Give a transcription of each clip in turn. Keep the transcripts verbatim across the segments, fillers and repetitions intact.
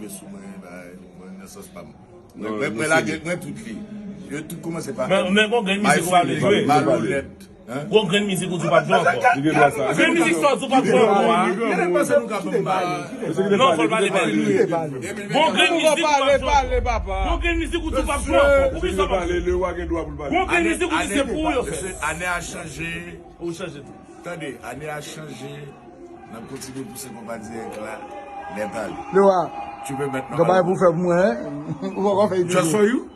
rive sou mwen, bay, mwen, nan sans pa m. Mwen, mwen, mwen lage, mwen tout li. Yo tout kòmanse pa M. Men, men gon grenn mizik ou pa vle jwe. Malonèt. Hein? Gon grenn mizik ou di w p ap jwe ankò. Li gen dwa sa. Grenn mizik sa w di w p ap jwe ankò a. Genlè panse nou ka ban m bay. Non, fò l pale, pale. Gon grenn mizik ou p ap jwe ankò. Gon grenn mizik ou di w p ap jwe ankò. Poukisa w p ap jwe? Lewa gen dwa pou l pale. Gon grenn mizik ou di se pou ou yo fè. Mesye, ane a chanje. Ou chanje tou. Tande, ane a chanje. N ap kontinye pouse konpa dirèk la. Nèt ale. Lewa. Tu peux maintenant. Gon bagay pou w fè pou mwen, hein? Ou poko fè ide. Just for you?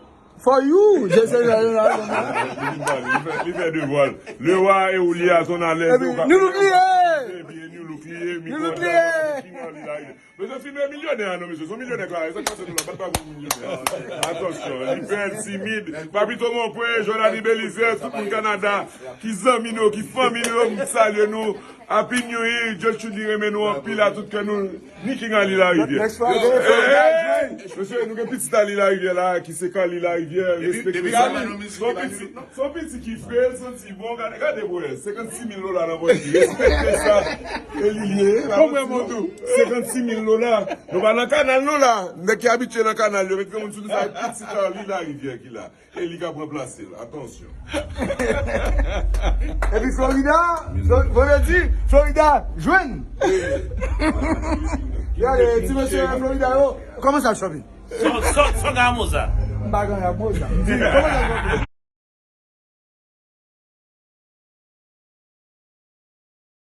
For you! Je sais, je sais. Li vin pale, li fè, li fè devwa l. Lewa e ou li a ton alèz. Epi, New Look li ye! Epi, New Look li ye, New Look li ye! Mesye, filme milyonè a non, mesye. Se yon milyonè klare. Sa k pase nou la? Bat bravo pou milyonè a. Atansyon, li pè, l timid. Papito Monpwen, Jòdani Belizè, tout moun Kanada, ki zanmi nou, ki fanmi nou, m salye nou. Happy New Year, Djòl Chudi renmen nou anpil a tout kè nou. Ni King Ali Larivyè. Next Friday, Florida, hey! Mesye, nou gen pitit Ali Larivyè la, ki se Carly Larivyè, respekte sa. Se yon pitit, se yon pitit ki fre, l santi bon, gade, gade pou wè, senkannsis mil dola nan pòch li, respekte sa. E li ye, la, senkannsis mil dola. Nou pa nan kanal nou la, nèg ki abitye nan kanal yo, met granmoun sou nou, sa e pitit Carly Larivyè ki la. E li k ap ranplase l. Atansyon. Epi Florida, Flo-, Florida, Florida, jwenn. Gade, ti mesye Florida yo. Kòman sa, Chòpi? Son, son, son ka moza. M pa gen moza. M di, kòman sa, Chòpi?